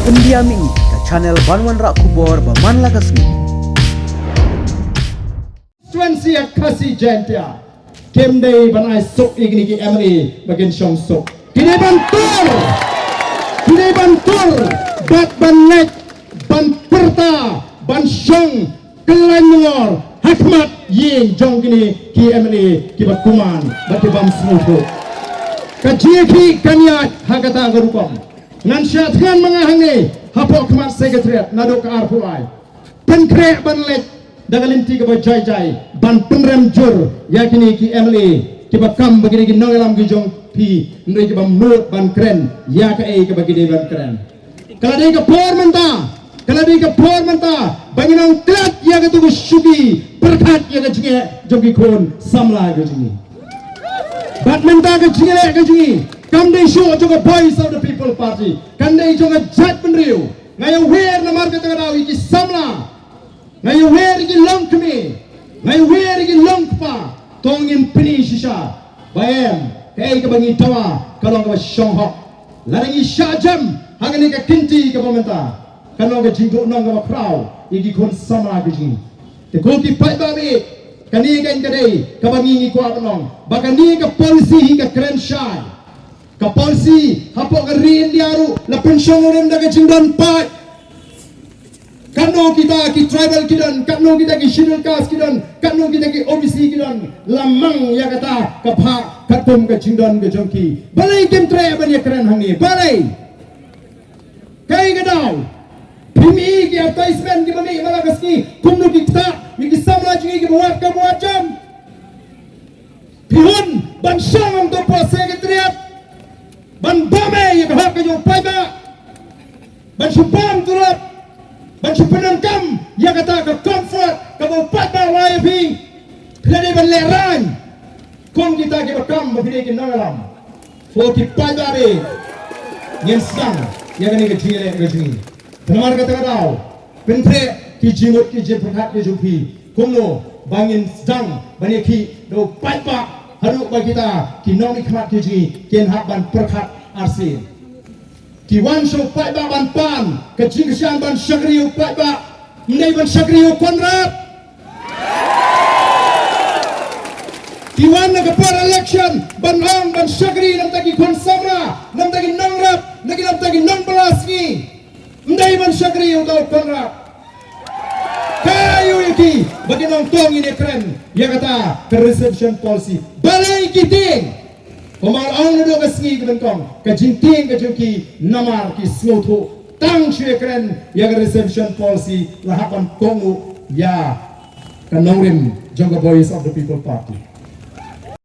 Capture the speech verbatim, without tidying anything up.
Pyndiah ïa ngi ka channel ban wanrah khubor ba man la ka sngi. Constituency ha Khasi Jaintia. Kim dei ban ai suk ïa kine ki M L A ba kin shong suk. Ki dei ban tur. Ki dei ban tur. Bad ban leit ban pyrta ban shong kyllaiñ myngor ha khmat ïing jong kine ki M L A kiba kuman bad ki bym sngewthuh. Ka jingïakhih kan ïaid ha kata ka rukom. Ngan shah thngan ma nga hangne hapoh khmat Secretariat naduh ka arphew lai. Pynkhreh ban leit da ka lynti kaba jai jai ban pynrem jur ïa kine ki M L A kiba kam ba kine ki nongïalam ki jong phi, hynrei kiba mut ban kren ïa kaei kaba ki dei ban kren. Ka la dei ka por mynta, ka la dei ka por mynta ba ngin ong klet ïa katu ka shuki pyrkhat ïa ka jingeh jong ki khun samla ka jong ngi. Bad mynta ka jingeh ka jong ngi kam dei shuh jong ka Voice of the People Party, kan dei jong ka jaitbynriew. Nga ïawer namar kata ka daw ïa ki samla, nga ïawer ïa ki longkmie, nga ïawer ïa ki longkpa. To ngin pyni shisha ba em kaei kaba ngi dawa ka long kaba shong hok. Lada ngi shah jem ha kane ka kynti kaba mynta, ka long ka jingduhnong kaba khraw ïa ki khun samla ka jong ngi. Te ko ki paidbah, kane ka dei kaba ngi ngi kwah ban ong ba kane ka policy hi ka kren shai. Ka policy hapoh ka ri India ruh la pynshong nongrim da ka jingdon paid. Katno kita ki tribal ki don, katno kita ki schedule caste ki don, katno kita ki O B C ki don, la mang ïa kata ka phah katkum ka jingdon ka jong ki. Balei kim treh ban ïakren hangne? Balei? Kaei ka daw? Phi mih ki advertisement kiba mih man la ka sngi, kumno ki ktah ïa ki samla jong ngi kiba wad kam wad jam. Phi hun ban shong hangto hapoh Secretariat ban bam ïa ka hok ka jong u paidbah, ban shu bam tulop, ban shu pyndonkam ïa kata ka comfort kaba u paidbah u ai ïa phi. Phi la dei ban lehraiñ kum kita kiba kam ba phi dei ki nongïalam. Ko ki paidbah, ngin sdang ïa kane ka jingïaleh ka jong ngi. Namar kata ka daw, pynkhreh ki jingmut ki jingpyrkhat ki jong phi kumno ba ngin sdang ban ïakhih da u paidbah haduh ba kita ki nongmihkhmat ki jong ngi kin hap ban pyrkhat arsien. Ki wan sha u paidbah ban pan ka jingkyrshan ban shakri ïa u paidbah, ym dei ban shakri ïa u Conrad. Ki wan na ka por election ban ong ban shakri na ka bynta ki khun samla, na ka bynta ki nongrep, na ka bynta ki nongbylla sngi. Ym dei ban shakri ïa uta u Conrad. Ka ïa u ïa ki ba ki nongtong ïa kren ïa kata ka reservation policy. Balei ki tieng? Kumba la ong naduh ka sngi ka nyngkong, ka jingtieng ka jong ki namar ki sngewthuh tang shu ïa kren ïa ka reservation policy la hap ban kohnguh ïa ka nongrim jong ka Voice of the People Party.